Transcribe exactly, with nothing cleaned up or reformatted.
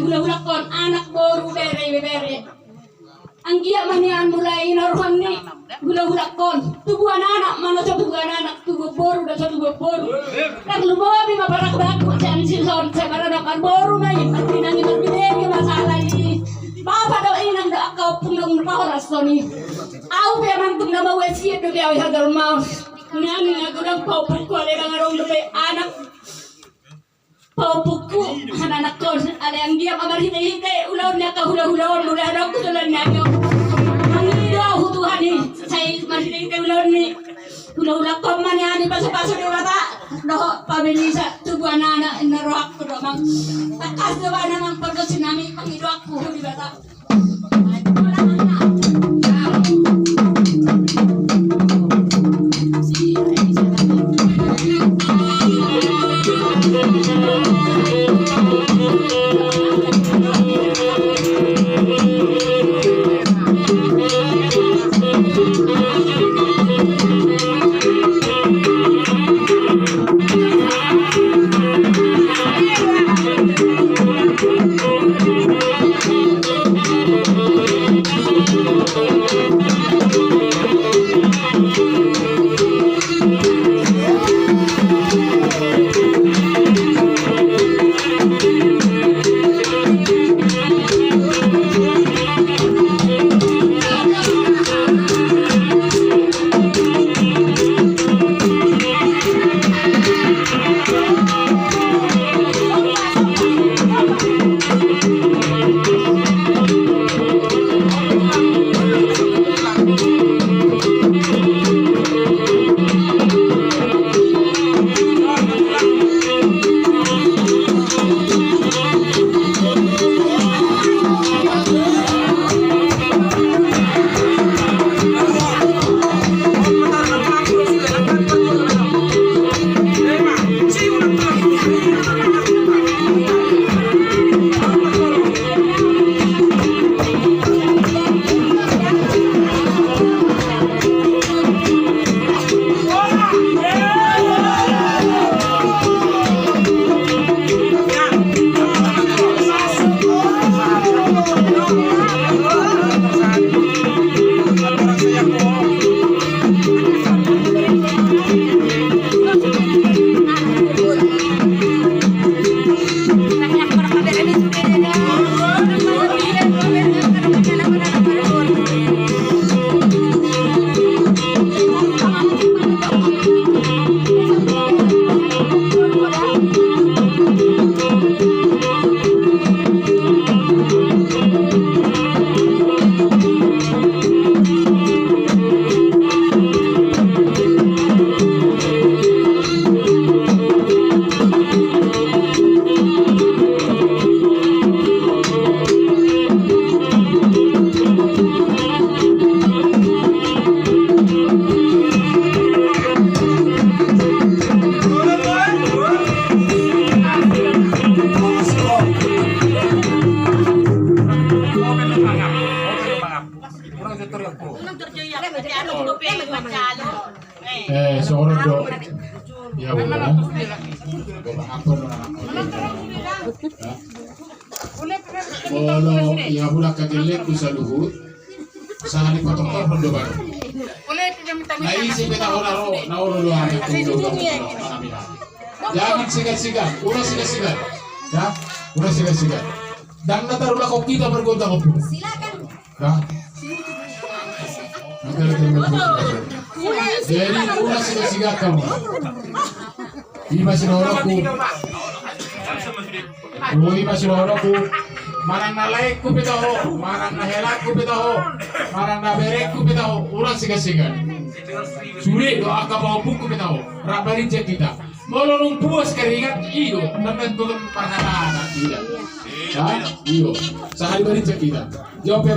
hulahulangkon, anak, boru, bere, ibebere. Anggiat ma nian mulai na rohangni hulahulangkon, tubuan anak ma na so tubuan anak, tubuan boru na so tubuan boru. Nang lumobi ma parabangku sian dison, sai maranak marboru ma i, martinangi marbinege ma sala i. Bapa do inang do angka ompung do na pahoras songon i. Au pe amang tung na maua sian do be au i hajolmaon. Nian na godang paompungku, alai ndang adong dope anak paompungku, ananakkon, alai anggiat ma marhitehite ulaon ni angka hulahula on, molo adong tu joloan ni ari on. Mangido au tu Tuhan i, sai marhitehite ulaon ni hulahulangkon ma nian dipasupasu Debata dohot pamenisa tubuan anak, ninna rohangku do amang. Tangkas do bahen amang pargonsi nami, mangido au tu Debata. Eh, songon do. Ia, boha. Molo ia, boha, angka gellengku saluhut. Sahali patongkorhon do baru. Na ise pe taho na ro, na olo do hami tu. Jangan sigan-sigan, ura sigan-sigan. Ya, ura sigan-sigan. Ndang na tarulahon hita margonta ompung. Silakan. Nah. Jadi, ura sigan-sigan hamu. Ima sidohononku. Oh, ima sidohononku. Manang na laengku pe taho, manang na helangku pe taho, manang na berengku pe taho, ura sigan-sigan. Sude do angka pahompungku pe taho, rap marinjak hita. Molo dung puas keringat, i do, nang na tulang parhata, tidak. Hah? I do. Sahali marinjak hita. Jawab pe